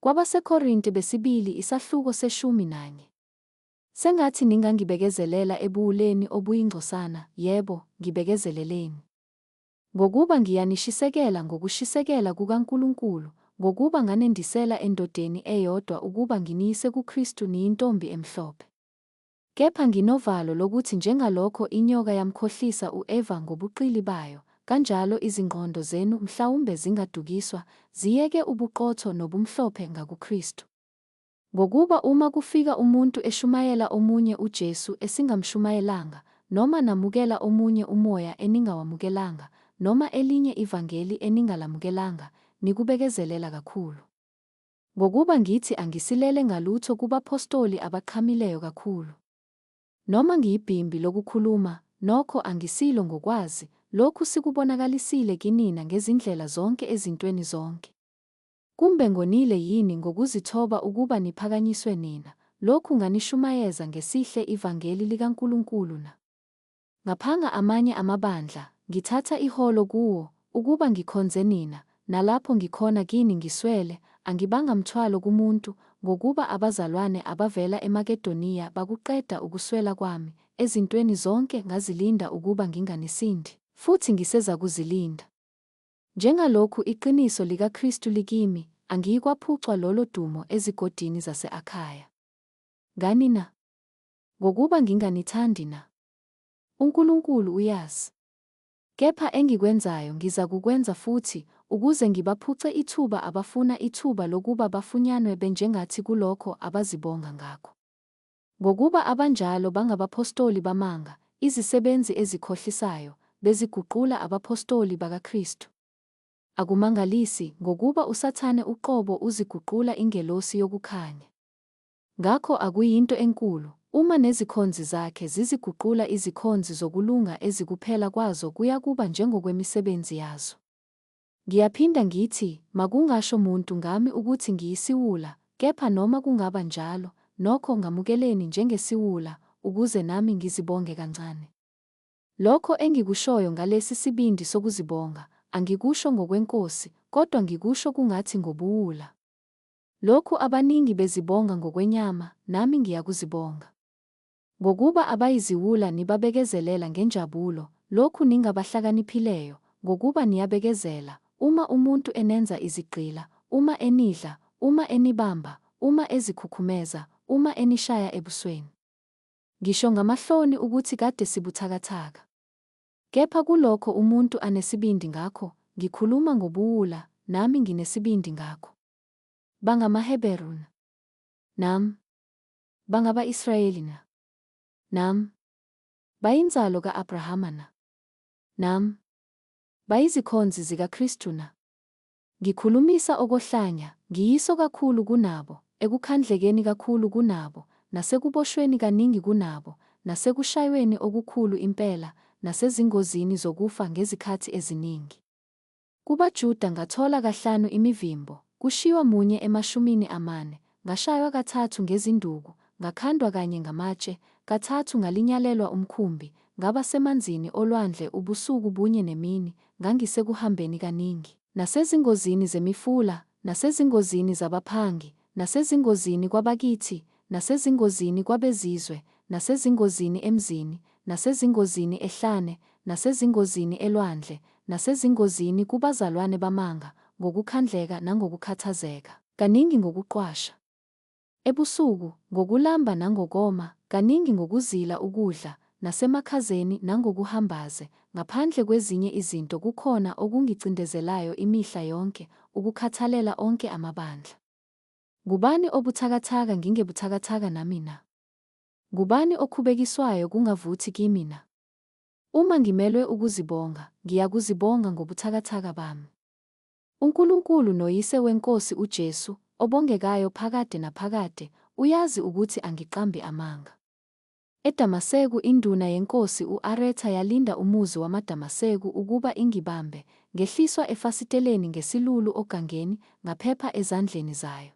KwabaseKorinte besibili isahluko seshumi nanye. Sengathi ningangibekezelela ebuwuleni obuyingcosana, yebo, ngibekezeleleni. Ngokuba ngiyanishisekela ngokushisekela kukaNkulunkulu, ngokuba nganendisela endodeni eyodwa ukuba nginiyise kuKristu niyintombi emhlophe. Kepha nginovalo lokuthi njengalokho inyoka yamkhohlisa u-Eva ngobuqili bayo, kanjalo izingqondo zenu mhlawumbe zingadukiswa, ziyeke ubuqotho nobumhlophe ngakuKristu. Ngokuba uma kufika umuntu eshumayela omunye uJesu esingamshumayelanga, noma namukela omunye umoya eningawamukelanga, noma elinye ivangeli eningalamukelanga, nikubekezelela kakhulu. Ngokuba ngithi angisilele ngalutho kubaphostoli abaqhamileyo kakhulu. Noma ngiyibhimbi lokukhuluma, nokho angisilo ngokwazi, lokhu sikubonakalisile kinina ngezindlela zonke ezintweni zonke. Kumbe ngonile yini ngokuzithoba ukuba niphakanyiswe nina, lokhu nganishumayeza ngesihle ivangeli likaNkulunkulu na? Ngaphanga amanye amabandla, ngithatha iholo kuwo, ukuba ngikhonze nina, nalapho ngikhona kini ngiswele, angibanga mthwalo kumuntu, ngokuba abazalwane abavela eMakedoniya bakuqeda ukuswela kwami, ezintweni zonke ngazilinda ukuba nginganisindi, futhi ngisezakuzilinda. Njengalokhu iqiniso likaKristu likimi, angiyikwaphucwa lolo dumo ezigodini zase-Akhaya. Ngani na? Ngokuba nginganithandi na? UNkulunkulu uyazi. Kepha engikwenzayo ngizakukwenza futhi, ukuze ngibaphuce ithuba abafuna ithuba lokuba bafunyanwe benjengathi kulokho abazibonga ngakho. Ngokuba abanjalo bangabaphostoli bamanga, izisebenzi ezikhohlisayo, beziguqula abaphostoli bakaKristu. Akumangalisi, ngokuba uSathane uqobo uziguqula ingelosi yokukhanya. Ngakho akuyinto enkulu, uma nezikhonzi zakhe ziziguqula izikhonzi zokulunga ezikuphela kwazo kuyakuba njengokwemisebenzi yazo. Ngiyaphinda ngithi, makungasho muntu ngami ukuthi ngiyisiwula, kepha noma kungaba njalo, nokho ngamukeleni njengesiwula, ukuze nami ngizibonge kancane. Lokho engikushoyo ngalesi sibindi sokuzibonga, angikusho ngokweNkosi, kodwa ngikusho kungathi ngobuwula. Lokhu abaningi bezibonga ngokwenyama, nami ngiyakuzibonga. Ngokuba abayiziwula nibabekezelela ngenjabulo, lokhu ningabahlakaniphileyo, ngokuba niyabekezela, uma umuntu enenza izigqila, uma enidla, uma enibamba, uma ezikhukhumeza, uma enishaya ebusweni. Ngisho ngamahloni ukuthi kade sibuthakathaka. Kepha kulokho umuntu anesibindi ngakho, ngikhuluma ngobuwula, nami nginesibindi ngakho. BangamaHeberu na? Nam. Bangaba-Israyeli na? Nam. Bayinzalo ka-Abrahama na? Nam. Bayizikhonzi zikaKristu na? Ngikhulumisa okohlanya, ngiyiso kakhulu kunabo, ekukhandlekeni kakhulu kunabo, nasekuboshweni kaningi kunabo, nasekushayweni okukhulu impela, nasezingozini zokufa ngezikhathi eziningi. KubaJuda ngathola kahlanu imivimbo, kushiywa munye emashumini amane, ngashaywa kathathu ngezinduku, ngakhandwa kanye ngamatshe, kathathu ngalinyalelwa umkhumbi, ngaba semanzini olwandle ubusuku bunye nemini, ngangisekuhambeni kaningi, nasezingozini zemifula, nasezingozini zabaphangi, nasezingozini kwabakithi, nasezingozini kwabezizwe, nasezingozini emzini, nasezingozini ehlane, nasezingozini elwandle, nasezingozini kubazalwane bamanga, ngokukhandleka nangokukhathazeka, kaningi ngokuqwasha ebusuku, ngokulamba nangokoma, kaningi ngokuzila ukudla, nasemakhazeni nangokuhambaze, ngaphandle kwezinye izinto kukhona okungicindezelayo imihla yonke, ukukhathalela onke amabandla. Ngubani obuthakathaka ngingebuthakathaka nami na? Ngubani okhubekiswayo kungavuthi kimi na? Uma ngimelwe ukuzibonga, ngiyakuzibonga ngobuthakathaka bami. UNkulunkulu noYise weNkosi uJesu, obongekayo phakade naphakade, uyazi ukuthi angiqambi amanga. EDamaseku induna yenkosi u-Aretha yalinda umuzi wamaDamaseku ukuba ingibambe, ngehliswa efasiteleni ngesilulu ogangeni, ngaphepha ezandleni zayo.